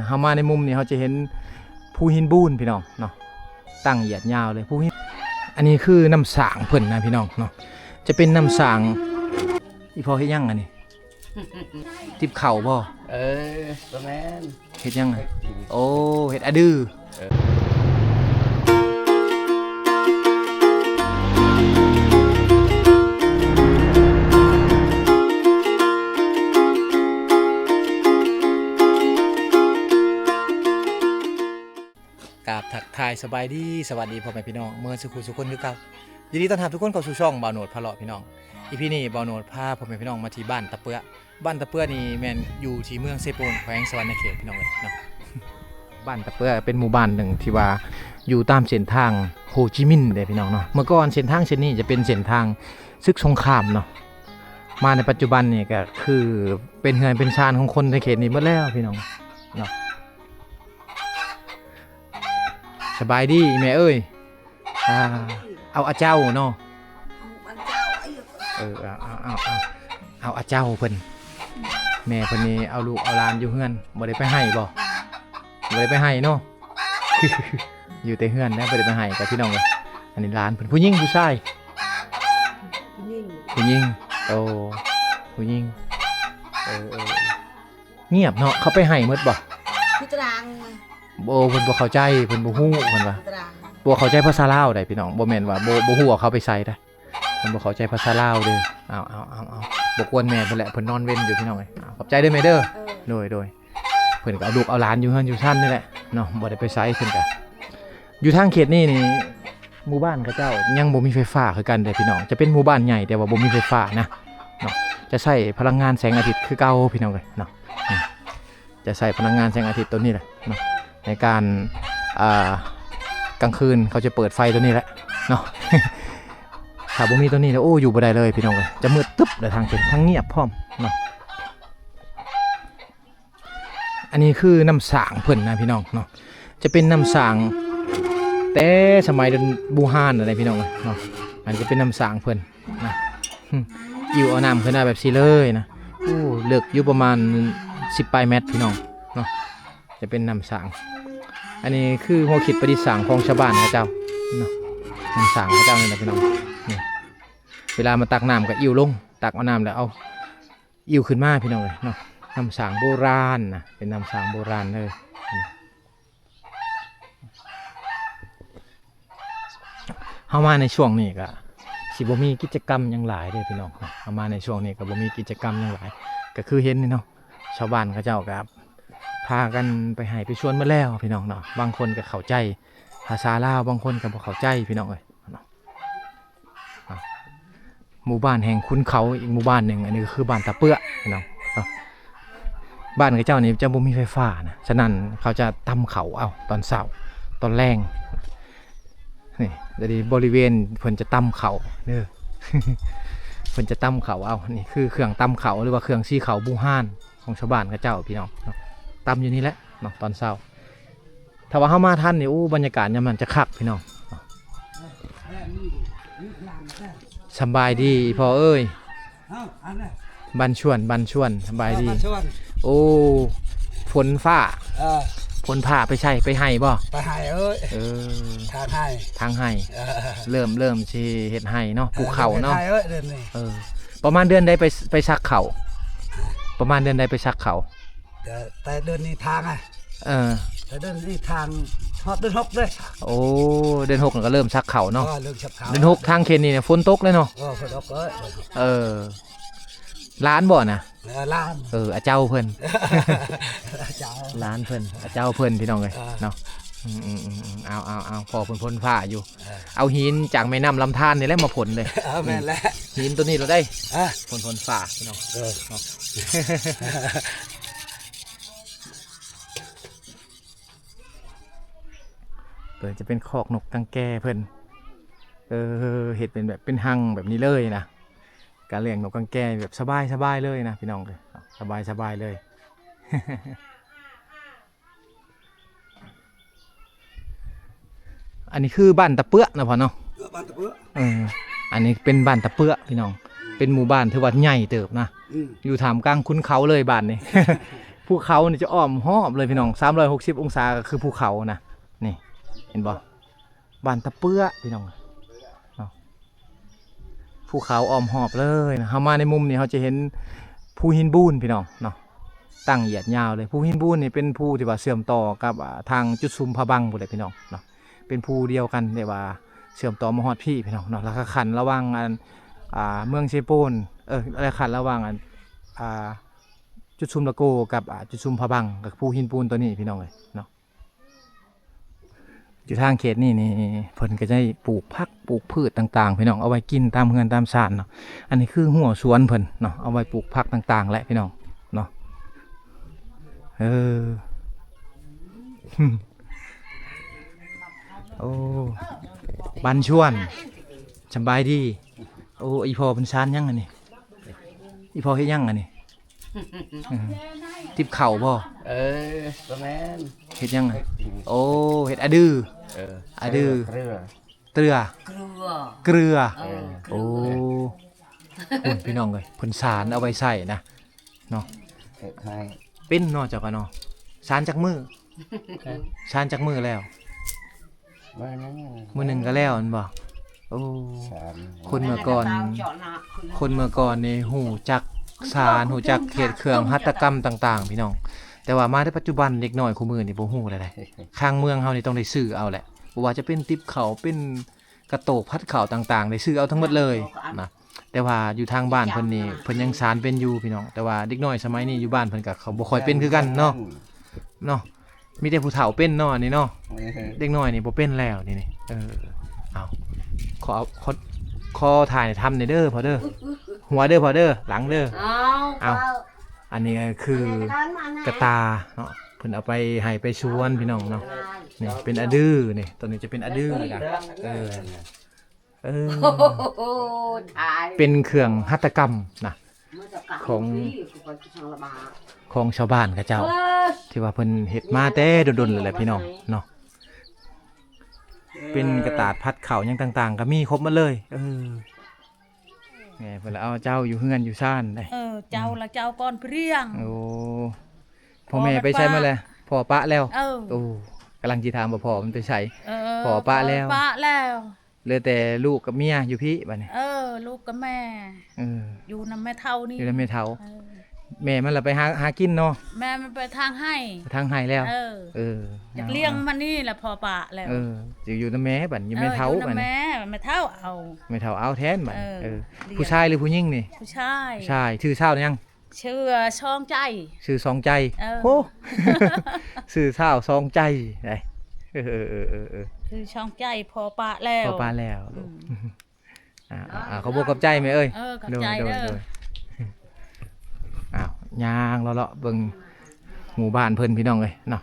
ເຮົາມາໃນມຸມນີ້ ເຮົາຈະເຫັນພູຫີນບູນ ພີ່ນ້ອງເນາະ ຕັ້ງຢຽດຍາວເລີຍ ພູຫີນ. ອັນນີ້ຄືນ້ຳສ້າງເພິ່ນນະ ພີ່ນ້ອງເນາະ ຈະເປັນນ້ຳສ້າງ. ອີ່ພໍ່ເຮັດຫຍັງອັນນີ້? ຕິບເຂົ້າບໍ່? ເອີ ບໍ່ແມ່ນ ເຮັດຫຍັງ? ໂອ້ ເຮັດອະດື. ກາບທັກທາຍສະບາຍດີ ສະຫວັດດີພໍ່ແມ່ພີ່ນ້ອງເໝິດສູ່ຜູ້ສູ່ຄົນຄືເກົ່າ. ຍິນດີຕ້ອນຮັບທຸກຄົນເຂົ້າສູ່ຊ່ອງບ່າວໂນດພາເລາະ ພີ່ນ້ອງ. ອີພີນີ້ບ່າວໂນດພາພໍ່ແມ່ພີ່ນ້ອງມາທີ່ບ້ານຕະເປືອ. ບ້ານຕະເປືອນີ້ແມ່ນຢູ່ທີ່ເມືອງເຊໂປນ ແຂວງສະຫວັນນະເຂດ ພີ່ນ້ອງເອີຍເນາະ. ບ້ານຕະເປືອເປັນໝູ່ບ້ານໜຶ່ງທີ່ວ່າຢູ່ຕາມເສັ້ນທາງໂຮຈິມິນເດ້ ພີ່ນ້ອງເນາະ. ເມື່ອກ່ອນເສັ້ນທາງເສັ້ນນີ້ຈະເປັນເສັ້ນທາງ ເຊິ່ງສົງຄາມເນາະ. ມາໃນປັດຈຸບັນນີ້ກໍຄືເປັນເຮືອນເປັນຊານຂອງຄົນໃນເຂດນີ້ໝົດແລ້ວ ພີ່ນ້ອງເນາະ. ສະບາຍດີອີ່ແມ່ເອີຍ. ອ່າ ເອົາອາເຈົ້າເນາະ. ເອີ ເອົາ ເອົາ ເອົາ ເອົາ ເອົາອາເຈົ້າເພິ່ນ. ແມ່ເພິ່ນນີ້ເອົາລູກເອົາຫຼານຢູ່ເຮືອນ ບໍ່ໄດ້ໄປໄຮ່ບໍ່? ບໍ່ໄດ້ໄປໄຮ່ເນາະ. ຢູ່ແຕ່ເຮືອນແລ້ວ ບໍ່ໄດ້ໄປໄຮ່ກັບພີ່ນ້ອງເອີຍ. ອັນນີ້ຫຼານເພິ່ນ ຜູ້ຍິງຜູ້ຊາຍ? ຜູ້ຍິງ ຜູ້ຍິງ. ໂອ້ ຜູ້ຍິງ. ເອີ ເອີ ເອີ ງຽບເນາະ. ເຂົາໄປໄຮ່ໝົດບໍ່? ທີ່ຕາລາງ. ບໍ່ ເພິ່ນບໍ່ເຂົ້າໃຈ ເພິ່ນບໍ່ຮູ້ ເພິ່ນວ່າບໍ່ເຂົ້າໃຈພາສາລາວໃດ໋ ພີ່ນ້ອງ. ບໍ່ແມ່ນວ່າບໍ່ ບໍ່ຮູ້ວ່າເຂົາໄປໃສໃດ໋. ເພິ່ນບໍ່ເຂົ້າໃຈພາສາລາວເດີ. ເອົາ ເອົາ ເອົາ ເອົາ ບໍ່ກວນແມ່ເພິ່ນແຫຼະ ເພິ່ນນອນເວັນຢູ່ ພີ່ນ້ອງເອີຍ. ເອົາ ຂອບໃຈເດີແມ່ເດີ. ເອີ ໂດຍ ໂດຍ. ເພິ່ນກໍເອົາລູກເອົາຫຼານຢູ່ເຮືອນຢູ່ຊານນີ້ແຫຼະເນາະ ບໍ່ໄດ້ໄປໃສເພິ່ນກະ. ຢູ່ທາງເຂດນີ້ນີ້ ໝູ່ບ້ານເຂົາເຈົ້າຍັງບໍ່ມີໄຟຟ້າຄືກັນເດີພີ່ນ້ອງ. ຈະເປັນໝູ່ບ້ານໃຫຍ່ແຕ່ວ່າບໍ່ມີໄຟຟ້ານະເນາະ. ຈະໃຊ້ພະລັງງານແສງອາທິດຄືເກົ່າພີ່ນ້ອງເອີຍເນາະ. ຈະໃຊ້ພະລັງງານແສງອາທິດໂຕນີ້ແຫຼະເນາະ ໃນການ ອ່າ ກາງຄືນເຂົາຈະເປີດໄຟໂຕນີ້ແຫຼະເນາະ. ຖ້າບໍ່ມີໂຕນີ້ແລ້ວ ໂອ້ ຢູ່ບໍ່ໄດ້ເລີຍພີ່ນ້ອງເອີຍ. ຈະມືດຕຶບ ແລະ ທາງເປັນທາງງຽບພ້ອມເນາະ. ອັນນີ້ຄືນ້ຳສ້າງເພິ່ນນະພີ່ນ້ອງເນາະ ຈະເປັນນ້ຳສ້າງແຕ່ສະໄໝບູຮານຫັ້ນແຫຼະພີ່ນ້ອງເອີຍເນາະ. ອັນນີ້ຈະເປັນນ້ຳສ້າງເພິ່ນນະ ອິ້ວເອົານ້ຳຂຶ້ນມາແບບຊີ້ເລີຍນະ. ໂອ້ ເລິກຢູ່ປະມານສິບປາຍແມັດພີ່ນ້ອງເນາະ. ຈະເປັນນ້ຳສ້າງ ອັນນີ້ຄືຫົວຄິດປະດິດສ້າງຂອງຊາວບ້ານເຂົາເຈົ້າເນາະ. ນ້ຳສ້າງເຂົາເຈົ້ານີ້ແຫຼະພີ່ນ້ອງ. ນີ້ ເວລາມາຕັກນ້ຳກໍອິ້ວລົງ ຕັກເອົານ້ຳແລ້ວເອົາ ອິ້ວຂຶ້ນມາພີ່ນ້ອງເອີຍເນາະ. ນ້ຳສ້າງໂບລານນະ ເປັນນ້ຳສ້າງໂບລານເລີຍ. ເຮົາມາໃນຊ່ວງນີ້ກະຊິບໍ່ມີກິດຈະກຳຫຍັງຫຼາຍເດ້ພີ່ນ້ອງ. ເຮົາມາໃນຊ່ວງນີ້ກະບໍ່ມີກິດຈະກຳຫຍັງຫຼາຍ ກະຄືເຫັນນີ້ເນາະ ຊາວບ້ານເຂົາເຈົ້າກະພາກັນໄປໄຮ່ໄປສວນໝົດແລ້ວພີ່ນ້ອງເນາະ. ບາງຄົນກະເຂົ້າໃຈພາສາລາວ ບາງຄົນກະບໍ່ເຂົ້າໃຈພີ່ນ້ອງເອີຍເນາະ. ອ່ະ ໝູ່ບ້ານແຫ່ງຂຸນເຂົາອີກໝູ່ບ້ານໜຶ່ງ ອັນນີ້ກໍຄືບ້ານຕາເປືອພີ່ນ້ອງເນາະ. ບ້ານເຂົາເຈົ້ານີ້ຈະບໍ່ມີໄຟຟ້ານະ ສະນັ້ນເຂົາຈະຕຳເຂົ້າເອົາຕອນເຊົ້າຕອນແລງ. ນີ້ ດຽວນີ້ບໍລິເວນເພິ່ນຈະຕຳເຂົ້າເດີ ເພິ່ນຈະຕຳເຂົ້າເອົາ. ນີ້ຄືເຄື່ອງຕຳເຂົ້າ ຫຼືວ່າເຄື່ອງສີເຂົ້າບູຮານຂອງຊາວບ້ານເຂົາເຈົ້າພີ່ນ້ອງເນາະ. ຕຳຢູ່ນີ້ແຫຼະເນາະ ຕອນເຊົ້າ. ຖ້າວ່າເຮົາມາທັນນີ້ ໂອ້ ບັນຍາກາດຍາມນັ້ນຈະຄັກພີ່ນ້ອງ. ສຳບາຍດີພໍ່ເອີຍ. ເອົ້າ ອັນນັ້ນ ບັນຊວນ ບັນຊວນ ສຳບາຍດີ. ເອີ ບັນຊວນ. ໂອ້ ຝົນຟ້າ ເອີ ຝົນຟ້າໄປໃສ ໄປໄຮ່ບໍ່? ໄປໄຮ່ເອີຍ. ເອີ ທາງໄຮ່ ທາງໄຮ່. ເອີ ເລີ່ມ ເລີ່ມຊິເຮັດໄຮ່ເນາະ ເອີ ປູກເຂົ້າເນາະ. ເລີ່ມເຮັດໄຮ່ເອີຍ ເດືອນນີ້. ເອີ ປະມານເດືອນໃດໄປ ໄປສັກເຂົ້າ? ປະມານເດືອນໃດໄປສັກເຂົ້າ? ແຕ່ ແຕ່ເດືອນນີ້ທາງອະ. ເອີ ແຕ່ເດືອນນີ້ທາງ ຮອດເດືອນຫົກເດ້. ໂອ້ ເດືອນຫົກກໍເລີ່ມສັກເຂົ້າເນາະ. ເອີ ເລີ່ມສັກເຂົ້າ. ເດືອນຫົກທາງເຂດນີ້ນະຝົນຕົກເລີຍເນາະ. ເອີ ຝົນຕົກເລີຍ. ເອີ ຫຼານບໍ່ນະ? ເອີ ຫຼານ. ເອີ ອາເຈົ້າເພິ່ນ ອາເຈົ້າ ຫຼານເພິ່ນ ອາເຈົ້າເພິ່ນ ພີ່ນ້ອງເອີຍ ເອີ ເນາະ. ອືມໆໆ ເອົາໆໆ ພໍ້ເພິ່ນຝົນຟ້າຢູ່. ເອີ ເອົາຫີນຈາກແມ່ນ້ຳລຳທານນີ້ແຫຼະມາຝົນເລີຍ. ເອີ ແມ່ນແຫຼະ. ຫີນໂຕນີ້ລະໄດ໋ ຮະ ຝົນ ຝົນຟ້າພີ່ນ້ອງ. ເອີ ເນາະ ເພິ່ນຈະເປັນຄອກນົກກັງແກເພິ່ນ. ເອີ ເຮັດເປັນແບບເປັນຮັງແບບນີ້ເລີຍນະ ການລ້ຽງນົກກາງແກແບບສະບາຍໆເລີຍນະພີ່ນ້ອງເອີຍ ສະບາຍໆເລີຍ. ອັນນີ້ຄືບ້ານຕະເປືອເນາະພໍ່ເນາະ ເອີ ບ້ານຕະເປືອ ເອີ ອັນນີ້ເປັນບ້ານຕະເປືອພີ່ນ້ອງ ເປັນໝູ່ບ້ານຖືວ່າໃຫຍ່ເຕີບນະ ອືມ ຢູ່ທ່າມກາງຂຸນເຂົາເລີຍບ້ານນີ້ ພູເຂົານີ້ຈະອ້ອມຮອບເລີຍພີ່ນ້ອງ ສາມຮ້ອຍຫົກສິບອົງສາ ກໍຄືພູເຂົານະ ນີ້ ເຫັນບໍ່? ບ້ານຕະເປືອພີ່ນ້ອງເນາະ ພູເຂົາອ້ອມຮອບເລີຍນະ. ເຮົາມາໃນມຸມນີ້ ເຮົາຈະເຫັນພູຫີນບູນພີ່ນ້ອງເນາະ ຕັ້ງຢຽດຍາວເລີຍ. ພູຫີນບູນນີ້ເປັນພູທີ່ວ່າເຊື່ອມຕໍ່ກັບ ອ່າ ທາງຈຸດຊຸມຜາບັງພຸ້ນແຫຼະພີ່ນ້ອງເນາະ ເປັນພູດຽວກັນ ແຕ່ວ່າເຊື່ອມຕໍ່ມາຮອດພີ້ພີ່ນ້ອງເນາະ ແລ້ວກໍຂັ້ນລະຫວ່າງອັນ ອ່າ ເມືອງເຊໂປນ ເອີ ແລະ ຂັ້ນລະຫວ່າງອັນ ອ່າ ຈຸດຊຸມລະໂກກັບ ອ່າ ຈຸດຊຸມຜາບັງ ກໍຄືພູຫີນປູນຕົວນີ້ພີ່ນ້ອງເອີຍເນາະ. ຢູ່ທາງເຂດນີ້ນີ້ ເພິ່ນກໍໄດ້ປູກຜັກ ປູກພືດຕ່າງໆ ພີ່ນ້ອງ ເອົາໄວ້ກິນຕາມເຮືອນຕາມຊານເນາະ. ອັນນີ້ຄືຮົ້ວສວນເພິ່ນເນາະ ເອົາໄວ້ປູກຜັກຕ່າງໆແຫຼະພີ່ນ້ອງເນາະ. ເອີ ໂອ້ ບັນຊວນ ສະບາຍດີ. ໂອ້ ອີພໍ່ເພິ່ນສານຫຍັງອັນນີ້? ອີພໍ່ເຮັດຫຍັງອັນນີ້? ອືມ ຕິບເຂົ້າບໍ່? ເອີ ບໍ່ແມ່ນ ເຮັດຫຍັງ? ໂອ້ ເຮັດອະດື ເອີ ອະດື ເກືອ ເກືອ ເກືອ ເກືອ ເກືອ ເອີ ໂອ້ ເກືອ ໂອ້ຍ ພີ່ນ້ອງເອີຍ ເພິ່ນສານເອົາໄວ້ໃຊ້ນະເນາະ. ເຮັດໃຫ້ ເປັນເນາະເຈົ້າກະເນາະ ສານຈັກມື້? ສານຈັກມື້ແລ້ວ? ມື້ໜຶ່ງ ມື້ໜຶ່ງກໍແລ້ວແມ່ນບໍ່? ໂອ້ ສານ ຄົນເມື່ອກ່ອນ ຄົນເມື່ອກ່ອນນີ້ຮູ້ຈັກສານ ຮູ້ຈັກເຮັດເຄື່ອງຫັດຖະກຳຕ່າງໆ ພີ່ນ້ອງ ແຕ່ວ່າມາໃນປັດຈຸບັນເດັກນ້ອຍຄູ່ມື້ນີ້ບໍ່ຮູ້ແລ້ວເດ້. ຂ້າງເມືອງເຮົານີ້ຕ້ອງໄດ້ຊື້ເອົາແຫຼະ ບໍ່ວ່າຈະເປັນຕິບເຂົ້າ ເປັນກະໂຕກຜັດເຂົ້າຕ່າງໆ ໄດ້ຊື້ເອົາທັງໝົດເລີຍນະ. ແຕ່ວ່າຢູ່ທາງບ້ານເພິ່ນນີ້ ເພິ່ນຍັງສານເປັນຢູ່ພີ່ນ້ອງ ແຕ່ວ່າເດັກນ້ອຍສະໄໝນີ້ຢູ່ບ້ານເພິ່ນກໍເຂົາບໍ່ຄ່ອຍເປັນຄືກັນເນາະ ເນາະ ມີແຕ່ຜູ້ເຖົ້າເປັນເນາະ ອັນນີ້ເນາະ ເອີ ເດັກນ້ອຍນີ້ບໍ່ເປັນແລ້ວນີ້ ນີ້ ເອີ ເອົາ ຂໍເອົາ ຂໍ ຂໍຖ່າຍທຳແດ່ເດີພໍ່ເດີ ຫົວເດີພໍ່ເດີ ຫຼັງເດີ ເອົາ ເອົາ ອັນນີ້ກໍຄືກະຕ່າເນາະ ເພິ່ນເອົາໄປໄຮ່ໄປສວນພີ່ນ້ອງເນາະ ນີ້ເປັນອະດື ນີ້ ຕົວນີ້ຈະເປັນອະດືນະ ເອີ ເອີ ເປັນເຄື່ອງຫັດຖະກຳນະ ຂອງ ຂອງຊາວບ້ານເຂົາເຈົ້າ ທີ່ວ່າເພິ່ນເຮັດມາແຕ່ດົນໆແລ້ວແຫຼະພີ່ນ້ອງເນາະ ເປັນກະຕາດຜັດເຂົ້າຫຍັງຕ່າງໆ ກໍມີຄົບໝົດເລີຍ ເອີ ແມ່ເພິ່ນລະເອົາເຈົ້າຢູ່ເຮືອນຢູ່ຊານໄດ໋ ເອີ ເຈົ້າລະເຈົ້າກ່ອນພຽງ ໂອ້ ພໍ່ແມ່ໄປໃສໝົດແລ້ວ? ພໍ່ປະແລ້ວ ເອີ ໂອ້ ກຳລັງຊິຖາມວ່າພໍ່ມັນໄປໃສ ເອີ ພໍ່ປະແລ້ວ ພໍ່ປະແລ້ວ. ເຫຼືອແຕ່ລູກກັບເມຍຢູ່ພີ້ບາດນີ້ ເອີ ລູກກັບແມ່ ເອີ ຢູ່ນຳແມ່ເຖົ້ານີ້ ຢູ່ນຳແມ່ເຖົ້າ ເອີ ແມ່ມັນລະໄປຫາ ຫາກິນເນາະ ແມ່ມັນໄປທາງໄຮ່ ໄປທາງໄຮ່ແລ້ວ ເອີ ເອີ ຢາກລ້ຽງມັນນີ້ລະພໍ່ປະແລ້ວ ເອີ ຢູ່ ຢູ່ນຳແມ່ບາດນີ້ ຢູ່ແມ່ເຖົ້າ ເອີ ຢູ່ນຳແມ່ ບາດນີ້ ແມ່ເຖົ້າເອົາ ແມ່ເຖົ້າເອົາແທນບາດນີ້ ເອີ ເອີ ຜູ້ຊາຍຫຼືຜູ້ຍິງນີ້? ຜູ້ຊາຍ ຜູ້ຊາຍ ຊື່ຊາວຫຍັງ? ຊື່ຊອງໃຈ ຊື່ຊອງໃຈ ເອີ ໂຫ ຊື່ຊາວຊອງໃຈ ເອີ ເອີ ເອີ ເອີ ເອີ ຊື່ຊອງໃຈ ພໍ່ປະແລ້ວ ພໍ່ປະແລ້ວ ອືມ ອ່າ ອ່າ ຂອບອົກຂອບໃຈແມ່ເອີຍ ເອີ ຂອບໃຈເດີ ໂດຍ ໂດຍ ໂດຍ ອ້າວ ຍ່າງເລາະໆເບິ່ງໝູ່ບ້ານເພິ່ນພີ່ນ້ອງເອີຍເນາະ.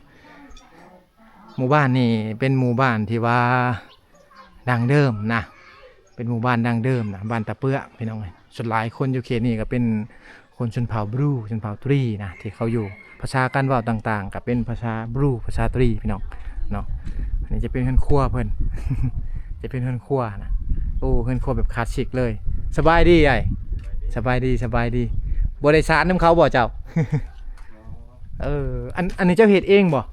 ໝູ່ບ້ານນີ້ເປັນໝູ່ບ້ານທີ່ວ່າ ດັ້ງເດີມນະ ເປັນໝູ່ບ້ານດັ້ງເດີມນະ ບ້ານຕາເປືອພີ່ນ້ອງເອີຍ. ສ່ວນຫຼາຍຄົນຢູ່ເຂດນີ້ກໍເປັນຄົນຊົນເຜົ່າບຣູ ຊົນເຜົ່າຕຣີນະ ທີ່ເຂົາຢູ່ ພາສາການເວົ້າຕ່າງໆກໍເປັນພາສາບຣູ ພາສາຕຣີພີ່ນ້ອງເນາະ. ອັນນີ້ຈະເປັນເຮືອນຄົວເພິ່ນ ຈະເປັນເຮືອນຄົວນະ. ໂອ້ ເຮືອນຄົວແບບຄລາສສິກເລີຍ. ສະບາຍດີອ້າຍ ສະບາຍດີ ສະບາຍດີ. ບໍ່ໄດ້ສານນຳເຂົາບໍ່ເຈົ້າ? ເອີ ອັນ ອັນນີ້ເຈົ້າເຮັດເອງບໍ່?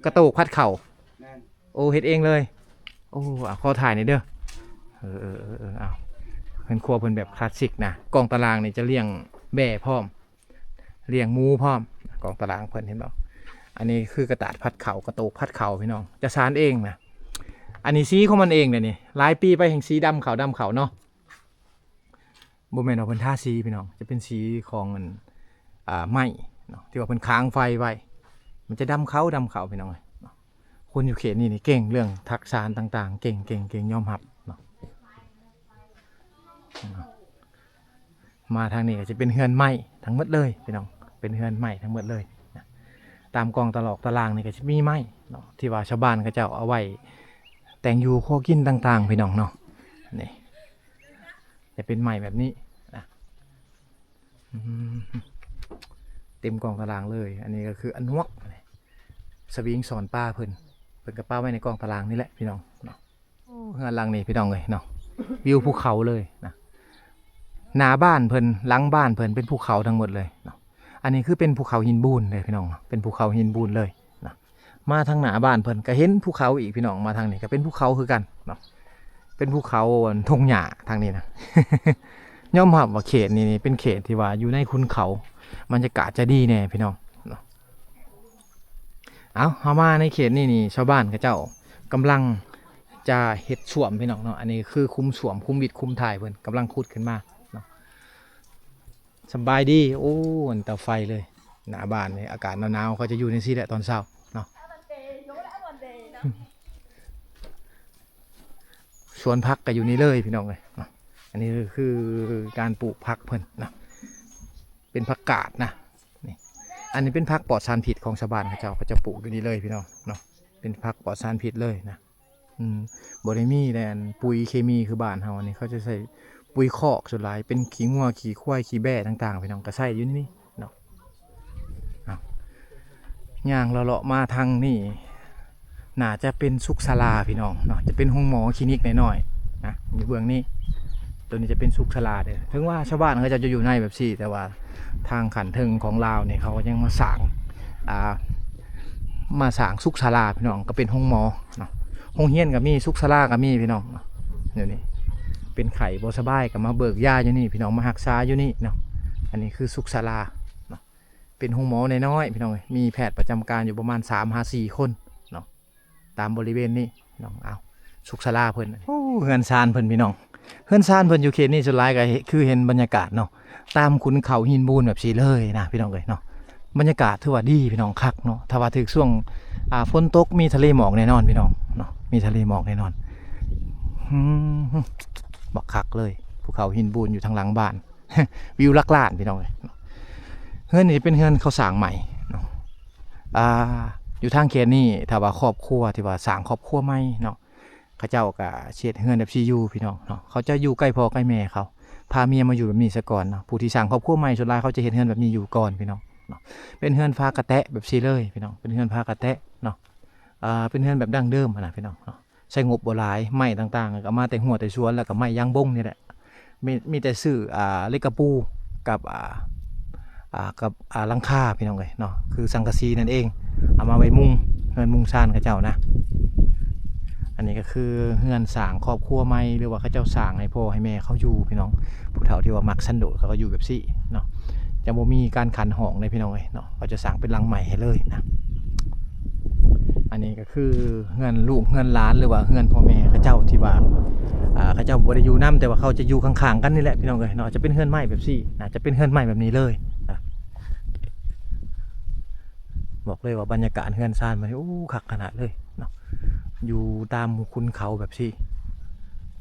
ກະໂຕກຜັດເຂົ້າ ແມ່ນ ໂອ້ ເຮັດເອງເລີຍ. ໂອ້ ອ່າ ຂໍຖ່າຍໜ່ອຍເດີ. ເອີ ເອີ ເອີ ເອີ ເອົາ ເຮືອນຄົວເພິ່ນແບບຄລາສສິກນະ. ກ້ອງຕາລ່າງນີ້ຈະລ້ຽງແບ້ພ້ອມ ລ້ຽງໝູພ້ອມ. ກ້ອງຕາລ່າງເພິ່ນເຫັນບໍ່? ອັນນີ້ຄືກະຕາດຜັດເຂົ້າ ກະໂຕກຜັດເຂົ້າພີ່ນ້ອງ ຈະສານເອງນະ. ອັນນີ້ສີຂອງມັນເອງເດ້ນີ້ ຫຼາຍປີໄປແຮ່ງສີດຳເຂົ້າ ດຳເຂົ້າເນາະ. ບໍ່ແມ່ນວ່າເພິ່ນທາສີພີ່ນ້ອງ ຈະເປັນສີຂອງອັນ ອ່າ ໄມ້ເນາະ ທີ່ວ່າເພິ່ນຄ້າງໄຟໄວ້ ມັນຈະດຳເຂົ້າ ດຳເຂົ້າພີ່ນ້ອງເອີຍ. ຄົນຢູ່ເຂດນີ້ນີ້ເກັ່ງເລື່ອງທັກສານຕ່າງໆ ເກັ່ງ ເກັ່ງ ເກັ່ງ ຍອມຮັບເນາະ. ມາທາງນີ້ກໍຈະເປັນເຮືອນໄມ້ທັງໝົດເລີຍພີ່ນ້ອງ ເປັນເຮືອນໄມ້ທັງໝົດເລີຍນະ. ຕາມກ້ອງຕາຫຼອກຕາລ່າງນີ້ກໍຈະມີໄມ້ເນາະ ທີ່ວ່າຊາວບ້ານເຂົາເຈົ້າເອົາໄວ້ແຕ່ງຢູ່ຄົວກິນຕ່າງໆ ພີ່ນ້ອງເນາະ. ນີ້ ຈະເປັນໄມ້ແບບນີ້ນະ ອືມ ເຕັມກ້ອງຕາລາງເລີຍ. ອັນນີ້ກໍຄືອານວກ ສະວິງສອນປາເພິ່ນ ເພິ່ນກໍປະໄວ້ໃນກ້ອງຕາລາງນີ້ແຫຼະພີ່ນ້ອງເນາະ. ໂອ້ ເຮືອນຫຼັງນີ້ພີ່ນ້ອງເອີຍເນາະ ວິວພູເຂົາເລີຍນະ. ໜ້າບ້ານເພິ່ນ ຫຼັງບ້ານເພິ່ນເປັນພູເຂົາທັງໝົດເລີຍເນາະ. ອັນນີ້ຄືເປັນພູເຂົາຫີນບູນເລີຍພີ່ນ້ອງເນາະ ເປັນພູເຂົາຫີນບູນເລີຍນະ. ມາທາງໜ້າບ້ານເພິ່ນກໍເຫັນພູເຂົາອີກພີ່ນ້ອງ ມາທາງນີ້ກໍເປັນພູເຂົາຄືກັນເນາະ ເປັນພູເຂົາທົ່ງຫຍ້າທາງນີ້ນະ. ຍອມຮັບວ່າເຂດນີ້ນີ້ເປັນເຂດທີ່ວ່າຢູ່ໃນຂຸນເຂົາ ບັນຍາກາດຈະດີແດ່ພີ່ນ້ອງເນາະ. ເອົາ ເຮົາມາໃນເຂດນີ້ນີ້ ຊາວບ້ານເຂົາເຈົ້າກຳລັງຈະເຮັດສ້ວມພີ່ນ້ອງເນາະ. ອັນນີ້ຄືຂຸມສ້ວມ ຂຸມວິດ ຂຸມຖ່າຍ ເພິ່ນກຳລັງຂຸດຂຶ້ນມາເນາະ. ສະບາຍດີ ໂອ້ ອັນເຕົາໄຟເລີຍ ໜ້າບ້ານນີ້ ອາກາດໜາວໆ ເຂົາຈະຢູ່ຈັ່ງຊີ້ແຫຼະຕອນເຊົ້າເນາະ. ສວນຜັກກໍຢູ່ນີ້ເລີຍພີ່ນ້ອງເອີຍເນາະ. ອັນນີ້ຄືການປູກຜັກເພິ່ນເນາະ ເປັນຜັກກາດນະ. ນີ້ ອັນນີ້ເປັນຜັກປອດສານພິດຂອງຊາວບ້ານເຂົາເຈົ້າ ເຂົາເຈົ້າປູກຢູ່ນີ້ເລີຍພີ່ນ້ອງເນາະ ເປັນຜັກປອດສານພິດເລີຍນະ. ອືມ ບໍ່ໄດ້ມີແຕ່ອັນປຸຍເຄມີຄືບ້ານເຮົາ ອັນນີ້ເຂົາຈະໃຊ້ປຸຍຄອກສ່ວນຫຼາຍ ເປັນຂີ້ງົວ ຂີ້ຄວາຍ ຂີ້ແບ້ຕ່າງໆ ພີ່ນ້ອງ ກໍໃຊ້ຢູ່ໃນນີ້ເນາະ. ເອົາ ຍ່າງເລາະໆມາທາງນີ້ ໜ້າຈະເປັນສຸກສາລາພີ່ນ້ອງເນາະ ຈະເປັນໂຮງໝໍຄລີນິກນ້ອຍໆນະ ຢູ່ເບື້ອງນີ້. ໂຕນີ້ຈະເປັນສຸກສາລາເດີ ເຖິງວ່າຊາວບ້ານເຂົາເຈົ້າຈະຢູ່ໃນແບບຊີ້ ແຕ່ວ່າທາງຂັ້ນເທິງຂອງລາວນີ້ ເຂົາກໍຍັງມາສ້າງ ອ່າ ມາສ້າງສຸກສາລາພີ່ນ້ອງ ກໍເປັນໂຮງໝໍເນາະ. ໂຮງຮຽນກໍມີ ສຸກສາລາກໍມີພີ່ນ້ອງເນາະ. ດຽວນີ້ເປັນໄຂ້ບໍ່ສະບາຍກໍມາເບີກຢາຢູ່ນີ້ພີ່ນ້ອງ ມາຮັກສາຢູ່ນີ້ເນາະ. ອັນນີ້ຄືສຸກສາລາເນາະ ເປັນໂຮງໝໍນ້ອຍໆ ພີ່ນ້ອງເອີຍ ມີແພດປະຈຳການຢູ່ປະມານສາມຫາສີ່ຄົນເນາະ ຕາມບໍລິເວນນີ້ເນາະ. ເອົາ ສຸກສາລາເພິ່ນ ໂອ້ ເຮືອນຊານເພິ່ນພີ່ນ້ອງ ເຮືອນຊານເພິ່ນຢູ່ເຂດນີ້ສ່ວນຫຼາຍກໍຄືເຫັນບັນຍາກາດເນາະ ຕາມຂຸນເຂົາຫີນບູນແບບຊີ້ເລີຍນະ ພີ່ນ້ອງເອີຍເນາະ. ບັນຍາກາດຖືວ່າດີພີ່ນ້ອງ ຄັກເນາະ. ຖ້າວ່າຖືກຊ່ວງ ອ່າ ຝົນຕົກ ມີທະເລໝອກແນ່ນອນພີ່ນ້ອງເນາະ ມີທະເລໝອກແນ່ນອນ. ອືມ ບັກຄັກເລີຍ ພູເຂົາຫີນບູນຢູ່ທາງຫຼັງບ້ານ ວິວຫຼັກລ້ານພີ່ນ້ອງເອີຍ. ເຮືອນນີ້ເປັນເຮືອນເຂົາສ້າງໃໝ່ເນາະ. ອ່າ ຢູ່ທາງເຂດນີ້ ຖ້າວ່າຄອບຄົວທີ່ວ່າສ້າງຄອບຄົວໃໝ່ເນາະ ເຂົາເຈົ້າກໍຊິເຮັດເຮືອນແບບຊີ້ຢູ່ພີ່ນ້ອງເນາະ. ເຂົາຈະຢູ່ໃກ້ພໍ່ໃກ້ແມ່ເຂົາ ພາເມຍມາຢູ່ແບບນີ້ຊະກ່ອນເນາະ. ຜູ້ທີ່ສ້າງຄອບຄົວໃໝ່ ສ່ວນຫຼາຍເຂົາຈະເຮັດເຮືອນແບບນີ້ຢູ່ກ່ອນພີ່ນ້ອງເນາະ. ເປັນເຮືອນຝາກະແຕະແບບຊີ້ເລີຍພີ່ນ້ອງ ເປັນເຮືອນຝາກະແຕະເນາະ. ອ່າ ເປັນເຮືອນແບບດັ້ງເດີມຫັ້ນນະພີ່ນ້ອງເນາະ. ໃຊ້ງົບບໍ່ຫຼາຍ ໄມ້ຕ່າງໆ ກໍເອົາມາແຕ່ຮົ້ວແຕ່ສວນ ແລ້ວກໍໄມ້ຢາງບົງນີ້ແຫຼະ. ມີ ມີແຕ່ຊື້ ອ່າ ເຫຼັກກະປູກັບ ອ່າ ອ່າ ກັບ ອ່າ ຫຼັງຄາພີ່ນ້ອງເອີຍເນາະ ຄືສັງກະສີນັ້ນເອງ ເອົາມາໄວ້ມຸງເຮືອນມຸງຊານເຂົາເຈົ້ານະ. ອັນນີ້ກໍຄືເຮືອນສ້າງຄອບຄົວໃໝ່ ຫຼືວ່າເຂົາເຈົ້າສ້າງໃຫ້ພໍ່ໃຫ້ແມ່ເຂົາຢູ່ພີ່ນ້ອງ. ຜູ້ເຖົ້າທີ່ວ່າມັກສັນໂດດ ເຂົາກໍຢູ່ແບບຊີ້ເນາະ ຈະບໍ່ມີການຂັນຫ້ອງເດ້ພີ່ນ້ອງເອີຍເນາະ. ເຂົາຈະສ້າງເປັນຫຼັງໃໝ່ໃຫ້ເລີຍນະ. ອັນນີ້ກໍຄືເຮືອນລູກເຮືອນຫຼານ ຫຼືວ່າເຮືອນພໍ່ແມ່ເຂົາເຈົ້າທີ່ວ່າ ອ່າ ເຂົາເຈົ້າບໍ່ໄດ້ຢູ່ນຳ ແຕ່ວ່າເຂົາຈະຢູ່ຂ້າງໆກັນນີ້ແຫຼະພີ່ນ້ອງເອີຍເນາະ. ຈະເປັນເຮືອນໄມ້ແບບຊີ້ນະ ຈະເປັນເຮືອນໄມ້ແບບນີ້ເລີຍນະ. ບອກເລີຍວ່າບັນຍາກາດເຮືອນຊານມັນ ໂອ້ ຄັກຂະໜາດເລີຍເນາະ. ຢູ່ຕາມຂຸນເຂົາແບບຊີ້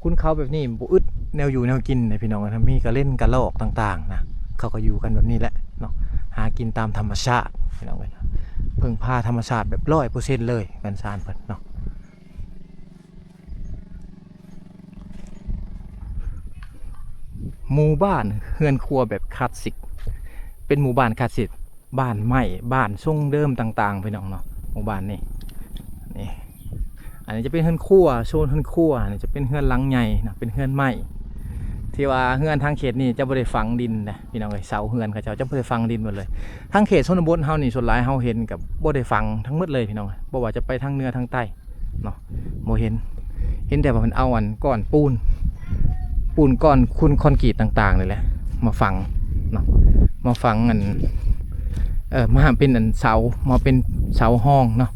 ຂຸນເຂົາແບບນີ້ບໍ່ອຶດແນວຢູ່ແນວກິນເດ້ພີ່ນ້ອງ. ມີກະເລັນກະລອກຕ່າງໆນະ ເຂົາກໍຢູ່ກັນແບບນີ້ແຫຼະເນາະ ຫາກິນຕາມທຳມະຊາດພີ່ນ້ອງເອີຍ. ເພິ່ງພາທຳມະຊາດແບບຮ້ອຍເປີເຊັນເລີຍ ເຮືອນຊານເພິ່ນເນາະ. ໝູ່ບ້ານເຮືອນຄົວແບບຄລາສສິກ ເປັນໝູ່ບ້ານຄລາສສິກ ບ້ານໄມ້ ບ້ານຊົງເດີມຕ່າງໆ ພີ່ນ້ອງເນາະ. ໝູ່ບ້ານນີ້ ນີ້ ອັນນີ້ຈະເປັນເຮືອນຄົວ ໂຊນເຮືອນຄົວ ອັນນີ້ຈະເປັນເຮືອນຫຼັງໃຫຍ່ເນາະ ເປັນເຮືອນໄມ້ ທີ່ວ່າເຮືອນທາງເຂດນີ້ຈະບໍ່ໄດ້ຝັງດິນນະພີ່ນ້ອງເອີຍ. ເສົາເຮືອນເຂົາເຈົ້າຈະບໍ່ໄດ້ຝັງດິນໝົດເລີຍ. ທາງເຂດຊົນນະບົດເຮົານີ້ ສ່ວນຫຼາຍເຮົາເຫັນກໍບໍ່ໄດ້ຝັງທັງໝົດເລີຍພີ່ນ້ອງ ບໍ່ວ່າຈະໄປທາງເໜືອທາງໃຕ້ ເນາະ ບໍ່ເຫັນ ເຫັນແຕ່ວ່າເພິ່ນເອົາອັນກ້ອນປູນ ປູນກ້ອນຄຸນຄອນກຣີດຕ່າງໆນີ້ແຫຼະ ມາຝັງເນາະ ມາຝັງອັນ ເອີ ມາເປັນອັນເສົາ ມາເປັນເສົາຮອງເນາະ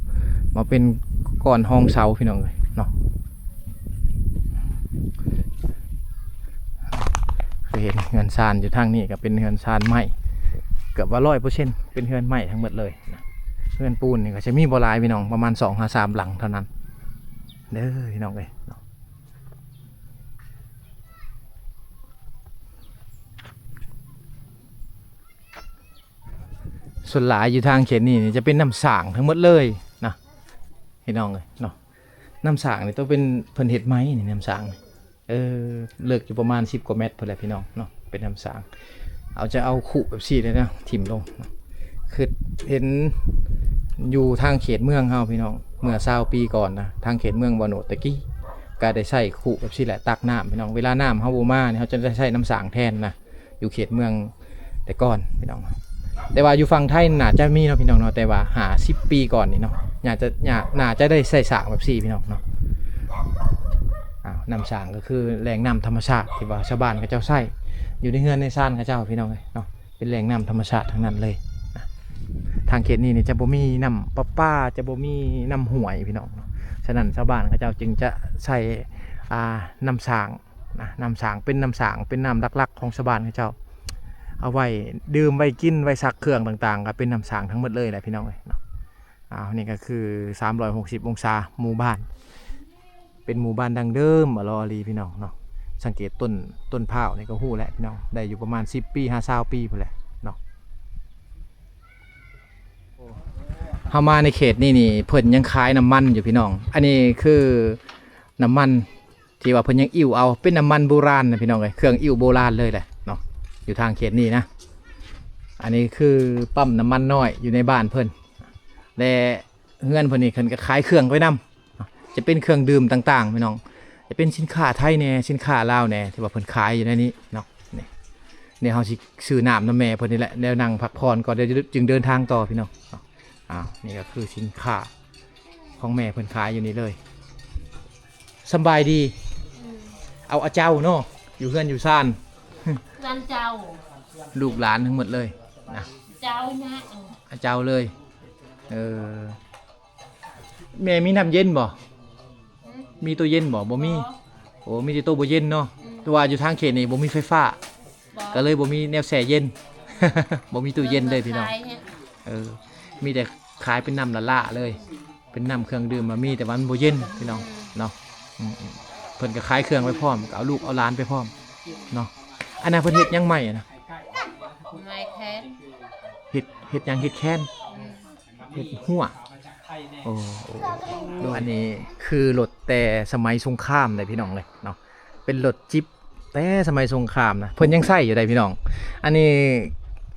ມາເປັນກ້ອນຮອງເສົາ ພີ່ນ້ອງເອີຍເນາະ. ຄືເຫັນເຮືອນຊານຢູ່ທາງນີ້ກໍເປັນເຮືອນຊານໄມ້ ເກືອບວ່າຮ້ອຍເປີເຊັນ ເປັນເຮືອນໄມ້ທັງໝົດເລີຍນະ. ເຮືອນປູນນີ້ກໍຈະມີບໍ່ຫຼາຍພີ່ນ້ອງ ປະມານສອງຫາສາມຫຼັງເທົ່ານັ້ນເດີພີ່ນ້ອງເອີຍເນາະ. ສ່ວນຫຼາຍຢູ່ທາງເຂດນີ້ນີ້ຈະເປັນນ້ຳສ້າງທັງໝົດເລີຍນະ ພີ່ນ້ອງເອີຍເນາະ. ນ້ຳສ້າງນີ້ຕ້ອງເປັນເພິ່ນເຮັດໃໝ່ນີ້ ນ້ຳສ້າງນີ້ ເອີ ເລິກຢູ່ປະມານສິບກວ່າແມັດພຸ້ນແຫຼະພີ່ນ້ອງເນາະ ເປັນນ້ຳສາງ. ເອົາ ຈະເອົາຄຸແບບຊີ້ເລີຍນະ ຖິ້ມລົງ. ຄຶດເຫັນຢູ່ທາງເຂດເມືອງເຮົາພີ່ນ້ອງ ເມື່ອຊາວປີກ່ອນນະ ທາງເຂດເມືອງບ່າວໂນດຕະກີ້ ກະໄດ້ໃຊ້ຄຸແບບຊີ້ແຫຼະ ຕັກນ້ຳພີ່ນ້ອງ. ເວລານ້ຳເຮົາບໍ່ມານີ້ ເຮົາຈະໄດ້ໃຊ້ນ້ຳສາງແທນນະ ຢູ່ເຂດເມືອງແຕ່ກ່ອນພີ່ນ້ອງ. ແຕ່ວ່າຢູ່ຝັ່ງໄທໜ້າຈະມີເນາະພີ່ນ້ອງເນາະ ແຕ່ວ່າຫ້າສິບປີກ່ອນນີ້ເນາະ ໜ້າຈະ ໜ້າ ໜ້າຈະໄດ້ໃຊ້ສາງແບບຊີ້ພີ່ນ້ອງເນາະ. ອ້າວ ນ້ຳສາງກໍຄືແຫຼ່ງນ້ຳທຳມະຊາດທີ່ວ່າຊາວບ້ານເຂົາເຈົ້າໃຊ້ຢູ່ໃນເຮືອນໃນຊານເຂົາເຈົ້າພີ່ນ້ອງເອີຍເນາະ ເປັນແຫຼ່ງນ້ຳທຳມະຊາດທັງນັ້ນເລີຍນະ. ທາງເຂດນີ້ນີ້ຈະບໍ່ມີນ້ຳປະປາ ຈະບໍ່ມີນ້ຳຫ້ວຍພີ່ນ້ອງເນາະ. ສະນັ້ນຊາວບ້ານເຂົາເຈົ້າຈຶ່ງຈະໃຊ້ ອ່າ ນ້ຳສາງ ນະ ນ້ຳສາງ ເປັນນ້ຳສາງ ເປັນນ້ຳຫຼັກໆຂອງຊາວບ້ານເຂົາເຈົ້າ ເອົາໄວ້ດື່ມ ໄວ້ກິນ ໄວ້ຊັກເຄື່ອງຕ່າງໆ ກໍເປັນນ້ຳສາງທັງໝົດເລີຍແຫຼະພີ່ນ້ອງເອີຍເນາະ. ອ້າວ ນີ້ກໍຄືສາມຮ້ອຍຫົກສິບອົງສາ ໝູ່ບ້ານ ເປັນໝູ່ບ້ານດັ້ງເດີມ ອາຫຼໍອາຫຼີພີ່ນ້ອງເນາະ. ສັງເກດຕົ້ນ ຕົ້ນພ້າວນີ້ກໍຮູ້ແຫຼະພີ່ນ້ອງ ໄດ້ຢູ່ປະມານສິບປີຫາຊາວປີພຸ້ນແຫຼະເນາະ. ເຮົາມາໃນເຂດນີ້ນີ້ ເພິ່ນຍັງຂາຍນ້ຳມັນຢູ່ພີ່ນ້ອງ. ອັນນີ້ຄືນ້ຳມັນ ທີ່ວ່າເພິ່ນຍັງອິ້ວເອົາ ເປັນນ້ຳມັນໂບລານນະພີ່ນ້ອງເອີຍ ເຄື່ອງອິ້ວໂບລານເລີຍແຫຼະເນາະ ຢູ່ທາງເຂດນີ້ນະ. ອັນນີ້ຄືປ້ຳນ້ຳມັນນ້ອຍຢູ່ໃນບ້ານເພິ່ນ ແລະ ເຮືອນເພິ່ນນີ້ເພິ່ນກໍຂາຍເຄື່ອງໄວ້ນຳ ຈະເປັນເຄື່ອງດື່ມຕ່າງໆພີ່ນ້ອງ ຈະເປັນສິນຄ້າໄທແດ່ ສິນຄ້າລາວແດ່ ທີ່ວ່າເພິ່ນຂາຍຢູ່ໃນນີ້ເນາະ. ນີ້ ນີ້ເຮົາຊິຊື້ນ້ຳນຳແມ່ເພິ່ນນີ້ແຫຼະ ແລ້ວນັ່ງພັກຜ່ອນກ່ອນ ແລ້ວຈຶ່ງເດີນທາງຕໍ່ພີ່ນ້ອງ. ອ້າວ ນີ້ກໍຄືສິນຄ້າຂອງແມ່ເພິ່ນຂາຍຢູ່ນີ້ເລີຍ. ສຳບາຍດີ. ອືມ ເອົາ ອາເຈົ້າເນາະ ຢູ່ເຮືອນຢູ່ຊານ ເຮືອນເຈົ້າ ລູກຫຼານທັງໝົດເລີຍນະ ເຈົ້ານະ ອາເຈົ້າເລີຍ. ເອີ ແມ່ມີນ້ຳເຢັນບໍ່? ຫືມ ມີຕູ້ເຢັນບໍ່? ບໍ່ມີ. ບໍ່ ໂອ້ ມີແຕ່ຕູ້ບໍ່ເຢັນເນາະ. ອືມ ແຕ່ວ່າຢູ່ທາງເຂດນີ້ບໍ່ມີໄຟຟ້າ ບໍ່ ກໍເລີຍບໍ່ມີແນວແຊ່ເຢັນ ບໍ່ມີຕູ້ເຢັນເລີຍພີ່ນ້ອງ. ເອີ ມີແຕ່ຂາຍເປັນນ້ຳຫຼ້າໆເລີຍ ເປັນນ້ຳເຄື່ອງດື່ມ ມັນມີ ແຕ່ວ່າມັນບໍ່ເຢັນພີ່ນ້ອງເນາະ. ອືມ ເພິ່ນກໍຂາຍເຄື່ອງໄປພ້ອມ ກໍເອົາລູກເອົາຫຼານໄປພ້ອມເນາະ. ອັນນັ້ນເພິ່ນເຮັດຫຍັງໃໝ່ນະ? ໄມ້ແຄນ. ເຮັດ ເຮັດຫຍັງ? ເຮັດແຄນ. ອືມ ເຮັດຮົ້ວ. ໂອ້ ໂອ້ ໂອ້ ອັນນີ້ຄືລົດແຕ່ສະໄໝສົງຄາມເດ້ພີ່ນ້ອງເອີຍເນາະ ເປັນລົດຈິບແຕ່ສະໄໝສົງຄາມນະ ເພິ່ນຍັງໃຊ້ຢູ່ໃດ໋ພີ່ນ້ອງ. ອັນນີ້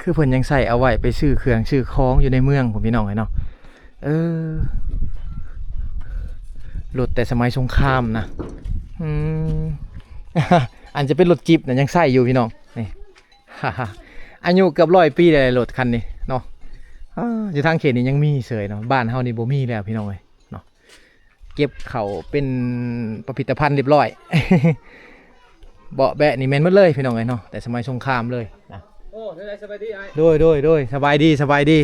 ຄືເພິ່ນຍັງໃຊ້ເອົາໄວ້ໄປຊື້ເຄື່ອງຊື້ຂອງຢູ່ໃນເມືອງພຸ້ນພີ່ນ້ອງເອີຍເນາະ. ເອີ ລົດແຕ່ສະໄໝສົງຄາມນະ. ອືມ ອັນຈະເປັນລົດຈິບນະ ຍັງໃຊ້ຢູ່ພີ່ນ້ອງ ນີ້ ອາຍຸເກືອບຮ້ອຍປີແລ້ວລົດຄັນນີ້ເນາະ. ອາ ຢູ່ທາງເຂດນີ້ຍັງມີເສີຍເນາະ ບ້ານເຮົານີ້ບໍ່ມີແລ້ວພີ່ນ້ອງເອີຍເນາະ. ເກັບເຂົ້າເປັນປະພິດຕະພັນລຽບຮ້ອຍ ເບາະແບະນີ້ແມ່ນໝົດເລີຍພີ່ນ້ອງເອີຍເນາະ ແຕ່ສະໄໝສົງຄາມເລີຍນະ. ໂອ້ ແນວໃດ ສະບາຍດີອ້າຍ? ໂດຍ ໂດຍ ໂດຍ ສະບາຍດີ ສະບາຍດີ.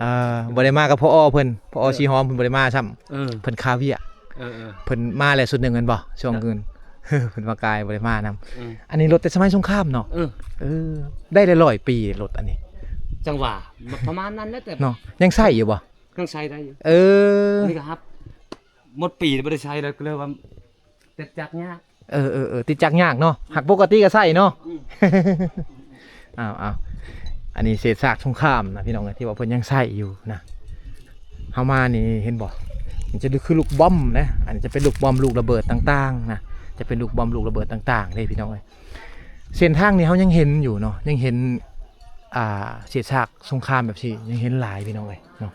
ເອີ ເອີ ເອີ ເອີ ບໍ່ໄດ້ມາກັບ ພອ ເພິ່ນ ພ ອ ສີຫອມ ເພິ່ນບໍ່ໄດ້ມາຊ້ຳ. ເອີ ເພິ່ນຄາວຽກ. ເອີ ເອີ ເພິ່ນມາແລ້ວຊຸດໜຶ່ງແມ່ນບໍ່ ຊ່ວງອື່ນ ເພິ່ນມາກາຍບໍ່ໄດ້ມານຳ. ເອີ ອັນນີ້ລົດແຕ່ສະໄມສົງຄາມເນາະ. ເອີ ເອີ ໄດ້ຫຼາຍຮ້ອຍປີລົດອັນນີ້ ຈັ່ງວ່າ ປະມານນັ້ນແຫຼະ ແຕ່ເນາະ ຍັງໃຊ້ຢູ່ບໍ່? ຍັງໃຊ້ໄດ້ຢູ່. ເອີ ອັນນີ້ກໍຮັບໝົດປີບໍ່ໄດ້ໃຊ້ແລ້ວ ກໍເລີຍວ່າຕິດຈັກຍາກ. ເອີໆໆ ຕິດຈັກຍາກເນາະ ຫາກປົກກະຕິກໍໃຊ້ເນາະ. ອືມ ອ້າວໆ ອັນນີ້ເສດຊາກສົງຄາມນະພີ່ນ້ອງເອີຍ ທີ່ວ່າເພິ່ນຍັງໃຊ້ຢູ່ນະ. ເຮົາມານີ້ເຫັນບໍ່ ມັນຈະຄືລູກບອມນະ ອັນນີ້ຈະເປັນລູກບອມລູກລະເບີດຕ່າງໆນະ ຈະເປັນລູກບອມລູກລະເບີດຕ່າງໆເດ້ພີ່ນ້ອງເອີຍ. ເສັ້ນທາງນີ້ເຮົາຍັງເຫັນຢູ່ເນາະ ຍັງເຫັນ ອ່າ ເສດຊາກສົງຄາມແບບຊີ້ຍັງເຫັນຫຼາຍພີ່ນ້ອງເອີຍເນາະ.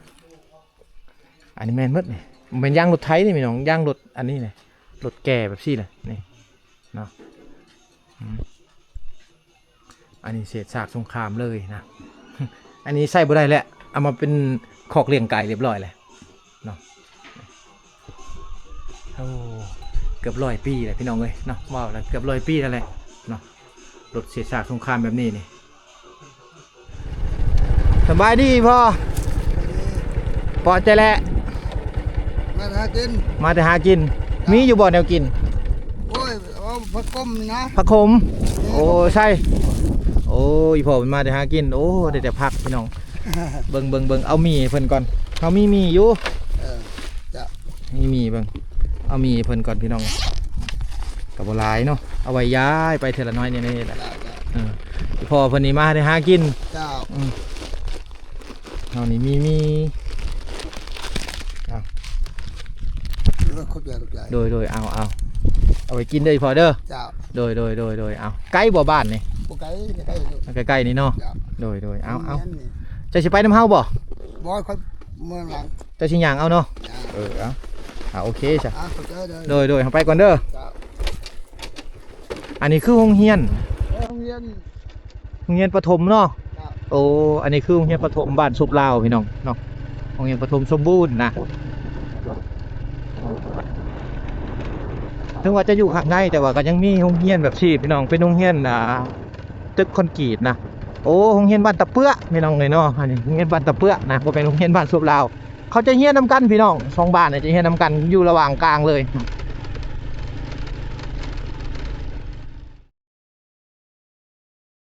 ອັນນີ້ແມ່ນໝົດນີ້ ແມ່ນຢາງລົດໄຖນີ້ພີ່ນ້ອງ ຢາງລົດອັນນີ້ນະ ລົດແກ່ແບບຊີ້ແຫຼະນີ້ເນາະ. ອືມ ອັນນີ້ເສດຊາກສົງຄາມເລີຍນະ ອັນນີ້ໃຊ້ບໍ່ໄດ້ແລ້ວ ເອົາມາເປັນຄອກລ້ຽງໄກ່ລຽບຮ້ອຍແລ້ວເນາະ. ໂອ້ ເກືອບຮ້ອຍປີແລ້ວພີ່ນ້ອງເອີຍເນາະ ເວົ້າແລ້ວເກືອບຮ້ອຍປີແລ້ວແຫຼະເນາະ ລົດເສດຊາກສົງຄາມແບບນີ້ນີ້. ສະບາຍດີພໍ່ ພໍໃຈແຫຼະ ມາຫາກິນ ມາແຕ່ຫາກິນ. ມີຢູ່ບໍ່ແນວກິນ? ໂອ້ຍ ເອົາຜັກຂົມນີ້ນະ ຜັກຂົມ. ໂອ້ ໃສ່ ໂອ້ ອີ່ພໍ່ເພິ່ນມາແຕ່ຫາກິນ ໂອ້ ໄດ້ແຕ່ຜັກພີ່ນ້ອງ. ເບິ່ງໆໆ ເອົາໝີ່ໃຫ້ເພິ່ນກ່ອນ ເຮົາມີໝີ່ຢູ່. ເອີ ເຈົ້າ ມີໝີ່ເບິ່ງ ເອົາໝີ່ໃຫ້ເພິ່ນກ່ອນພີ່ນ້ອງ ກໍບໍ່ຫຼາຍເນາະ ເອົາໄວ້ຢາຍໄປເທື່ອລະໜ້ອຍນີ້ແຫຼະ. ເອີ ພໍ່ເພິ່ນນີ້ມາແຕ່ຫາກິນ. ເຈົ້າ ອືມ ເຮົານີ້ມີ ມີ ເອົາ ເອີ ຂອບໃຈ ຂອບໃຈ. ໂດຍໆ ເອົາ ເອົາ ເອົາ າໄປກິນເດີພໍ່ເດີ. ເຈົ້າ. ໂດຍໆໆໆ. ເອົາ ໃກ້ບໍ່ບ້ານນີ້? ບໍ່ໄກ ໃກ້ໆນີ້ເນາະ. ເຈົ້າ. ໂດຍໆ. ເອົາໆ ເຈົ້າຊິໄປນຳເຮົາບໍ່? ບໍ່ ຂ້ອຍເມືອງຫຼັງ. ເຈົ້າຊິຍ່າງເອົາເນາະ. ເອີ ເອົາ ອ່າ ໂອເຄຊະ. ອ່າ ຂອບໃຈເດີ. ໂດຍໆ ເຮົາໄປກ່ອນເດີ. ເຈົ້າ. ອັນນີ້ຄືໂຮງຮຽນ ເອີ ໂຮງຮຽນ ໂຮງຮຽນປະຖົມເນາະ. ເຈົ້າ. ໂອ້ ອັນນີ້ຄືໂຮງຮຽນປະຖົມບ້ານສຸບລາວພີ່ນ້ອງເນາະ. ໂຮງຮຽນປະຖົມສົມບູນນະ ເຖິງວ່າຈະຢູ່ຂ້າງໃນ ແຕ່ວ່າກໍຍັງມີໂຮງຮຽນແບບຊີ້ພີ່ນ້ອງ ເປັນໂຮງຮຽນ ອ່າ ຕຶກຄອນກຣີດນະ. ໂອ້ ໂຮງຮຽນບ້ານຕະເປື້ອພີ່ນ້ອງເອີຍເນາະ. ອັນນີ້ໂຮງຮຽນບ້ານຕະເປື້ນະ ບໍ່ແມ່ນໂຮງຮຽນບ້ານສຸບລາວ. ເຂົາຈະຮຽນນຳກັນພີ່ນ້ອງ ສອງບ້ານນີ້ຈະຮຽນນຳກັນ ຢູ່ລະຫວ່າງກາງເລີຍ.